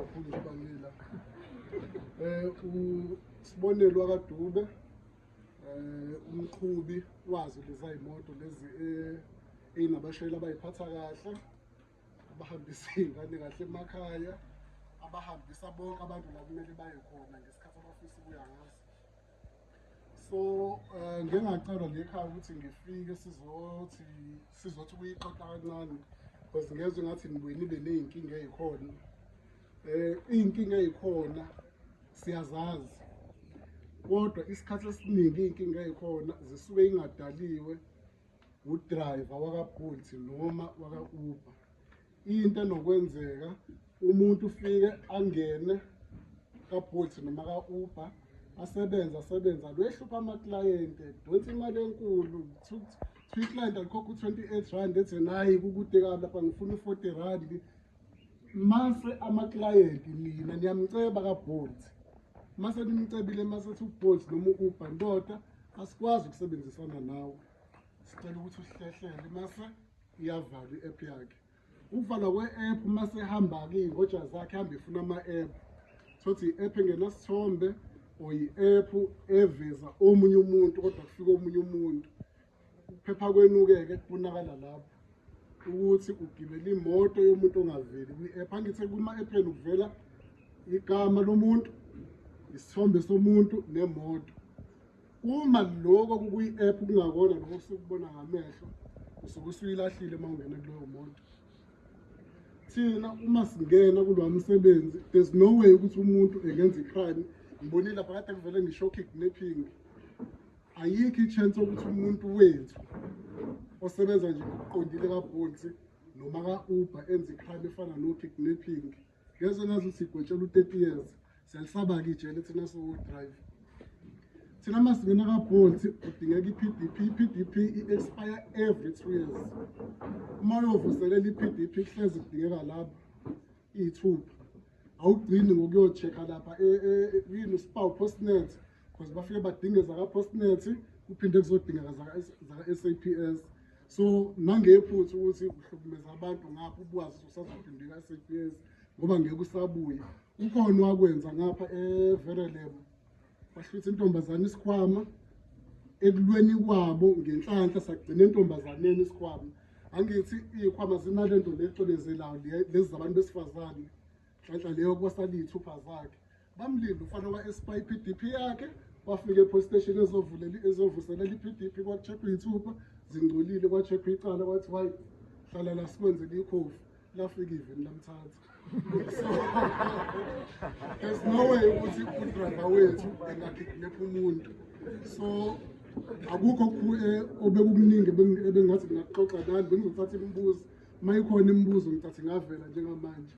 Kakhulu njengoba ngila. USibonelo wakaDube, umqhubi wazo lezi imoto lezi ey'nabashayeli abay'phatha kahle, abahambisa iy'ngane kahle emakhaya, abahambisa bonke abantu la kumele baye khona ngesikhathi abafisa ukuya ngaso. So ngike ngacelwa le ekhaya ukuthi ngifike sizothi ukuyixoxa kancane because ngezwe ngathi nibuye nibe ney'nkinga ey'khona. Iy'nkinga ey'khona siyazazi, kodwa isikhathi esiningi iy'nkinga ey'khona zisuke ingadaliwe u-driver waka-Bolt noma waka-Uber. Into enokwenzeka, umuntu ufike angene ka-Bolt noma ka-Uber, asebenze asebenze, alwehlupha amaklayenti, edonsa imali enkulu. Kuthiwa iklayenti alikhokhe u-R28, ethi hhayi, kukude kabi lapha, ngifuna u-R40. Mase amaklayenti nina niyamceba ka-Bolt, mase nimcebile, mase ethi u-Bolt noma u-Uber, "Ndoda, asikwazi ukusebenzisana nawe, sicela ukuthi usihlehlele," mase iyavalwa i-app yakhe. Ukuvalwa kwe-app, mase ehamba-ke iy'ngoja zakhe, ehamba efuna ama-app, thothi i-app engenasithombe or i-app eveza omunye umuntu kodwa kufika omunye umuntu. Ukuphepha kwenu-ke ke kubonakala lapho ukuthi ugibela imoto yomuntu ongaveli kwi-app. Angithi kuma-app enu kuvela igama lomuntu, isithombe somuntu nemoto. Uma lokho kukwi-app kungakona lokho osukubona ngamehlo, usuke usuyilahlile uma ungena kuleyo moto. Thina uma singena kulowa msebenzi, there's no way ukuthi umuntu engenza i-crime. Ngibonile lapha kade kuvele ngisho kidnapping. Ayikho i-chance yokuthi umuntu wethu osebenza nje ngokuqondile ka-Bolt noma ka-Uber enze i-crime efana no-kidnapping. Ngezwe ngazuthi sigwetshelwa u-30 years. Siyalisaba-ke ijele thina sowu-driver. Thina uma singena ka-Bolt kudingeka i-PDP. I-PDP i-expire every 2 years. Uma uyovuselela i-PDP kuhlezi kudingeka lapho iy'thupha. Awugcini ngokuyo-check-a lapha yini uSpar, Postnet, because bafike badinge zaka-Postnet, kuphinde kuzodingeka zaka-SAPS. So nangephutha ukuthi uhlukumeza abantu ngapha ubuwazi usazophinde ka-SAPS ngoba ngeke usabuye. Ukhona wakwenza ngapha eVerulam, bahlwitha intombazane isikhwama. Ekulweni kwabo ngenhlanhla sagcina entombazaneni isikhwama. Angithi iy'khwama zinalento lecwebezelayo lezi zabantu besifazane, nhlanhla leyo kwasala iy'thupha zakhe. Bamlinda ufana wa-expire i-PDP yakhe, wafika e-police station ezovulela ezovuselela i-PDP, kwa-check-wa iy'thupha zingcolile, kwa-check-wa icala, kwathi hayi, hlala la sikwenzele ikhofi. Lafika iveni lamthatha. So there's no way ukuthi u-driver wethu enga-kidnap umuntu. So akukho obekukuningi ebengathi ngingaxoxa nani. Bengizothatha imibuzo uma ikhona imibuzo, ngithathe ngavela njengamanje.